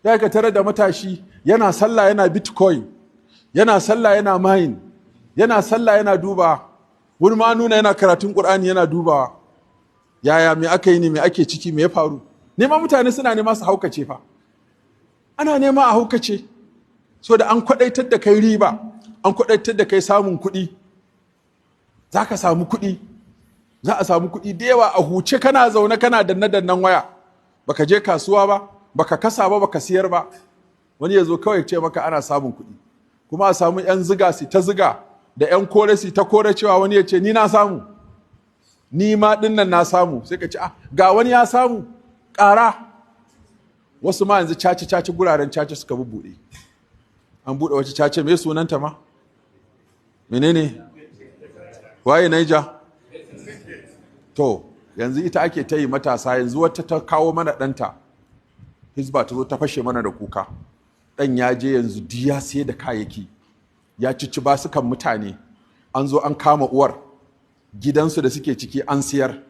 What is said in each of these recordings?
Ya ka tare da matashi yana sallah yana Bitcoin, yana sallah yana mine, yana sallah yana duba wani, ma nuna yana karatun Qur'ani yana dubawa. Yaya, me aka yi ne? Me ake ciki? Me ya faru? Nema mutane suna nema su haukace fa. Ana nema a haukace so da an kwadaitar da kai riba, an kwadaitar da kai samun kuɗi. Za ka samu kuɗi, za a samu kuɗi da yawa a huce. Kana zaune kana danne dannen waya, baka je kasuwa ba, baka kasa ba, baka siyar ba. Wani ya zo kawai ce maka ana samun kuɗi. Kuma a samu 'yan ziga su ta ziga da 'yan kore su ta kore, cewa wani ya ce, "Ni na samu, ni ma ɗin nan na samu." Sai ka ce, "Ah, ga wani ya samu, ƙara." Wasu ma yanzu caci caci, guraren caci suka bubuɗe. An buɗe wata caci, me sunanta ma? Menene? Waye Naija? To yanzu ita ake ta yi matasa. Yanzu wata ta kawo mana ɗanta Hizba, ta zo ta fashe mana da kuka. Ɗan ya je yanzu ya sai da kayayyaki, ya cici basukan mutane, an zo an kama uwar, gidansu da suke ciki an siyar.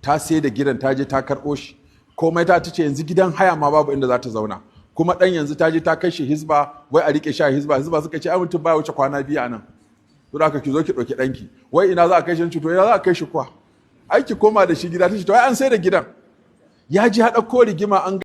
Ta sai da gidan, ta je ta karɓo shi komai. Ta ce yanzu gidan haya ma babu inda za ta zauna. Kuma ɗan yanzu ta je ta kai shi Hizba, wai a rike shi a Hizba. Hizba suka ce, "Ai mutum baya wuce kwana 2 a nan, to da ki zo ki ɗauki ɗanki." Wai ina za a kai shi? To ina za a kai shi kuwa? Ai ki koma da shi gida. Ta ce, "To ai an sai da gidan." Ya ji haɗa ko rigima an